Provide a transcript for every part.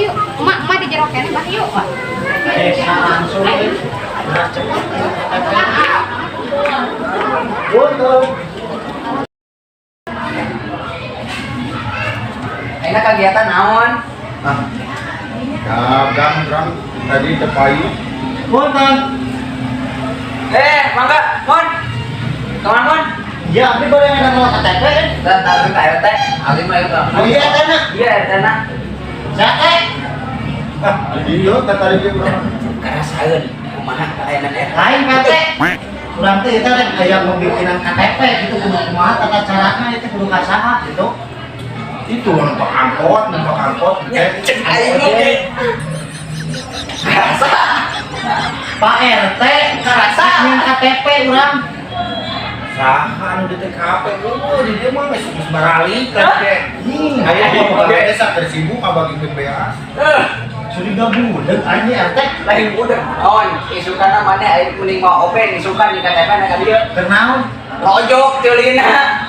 Ayo, emak emak di jero keneh, Bah, yuk. Desa langsung euy. Gerak cepet KTP. Punten. Ayeuna kegiatan naon? Ah. Dagang terang tadi teu payu. Punten. Eh, mangga, Mon. Kemana, Mon? Ya, abdi bade ngadamel KTP kan. Dan tahu ka RT, abdi mah ieu. Oh iya RT na. Iya, RT na. Saya Ah, di dieu teh tadi dia urang. Karasaeun kumaha kalayanan RT. Lain KT. Urang teh eta rek aya pembikinan KTP gitu, kudu kumaha tata carana itu, kudu ka saha gitu. Itu numpak angkot, numpak angkot. Ya, cek aing oge. Karasa. Pak RT Karasa. nyieun KTP urang. Saha anu di TKP? Oh, di dieu mah geus geus baralik kan teh. Aya Aing mah oge. pegawai desa keur sibuk ngabagikeun beas. Eh, Curiga budeg aing RT. Lain budak. On, isukana maneh aing mending mau open isukan di KTP na ka dieu. Keur naon? Rojok ceulina.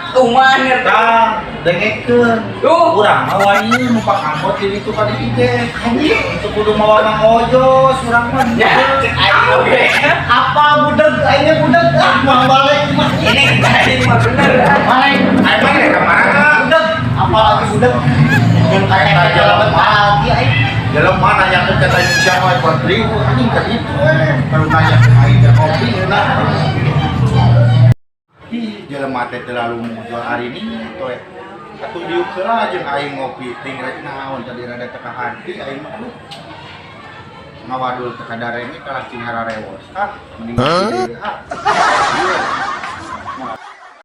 Tuman ngerti. Tah, dengekeun. Duh. Urang mah wani numpak angkot di ditu ka dieu teh. Anjing, itu kudu mawa Mang Ojo, urang mah. Ya, cek aing oge. Apa budeg aingnya budeg, ah, mau balik mah. Ini aing mah bener. Ah. Balik. Aing mah rek ka mana? Budeg, apalagi budeg. Jeung KTP Jalan. lagi aing. Jelema nanyakeun ka tadi siapa 4.000 anjing ka ditu we. Kalau nanyakeun aing teh kopi ngeunah. Ih, jelema teh terlalu muncul hari ini tuh. Atuh diuk heula jeung aing ngopi ting rek naon tadi rada teu kaharti aing mah, aduh. Ngawadul teu kadarenge kalah cing hararewos. Ah, mending ngopi deui ah. Iya.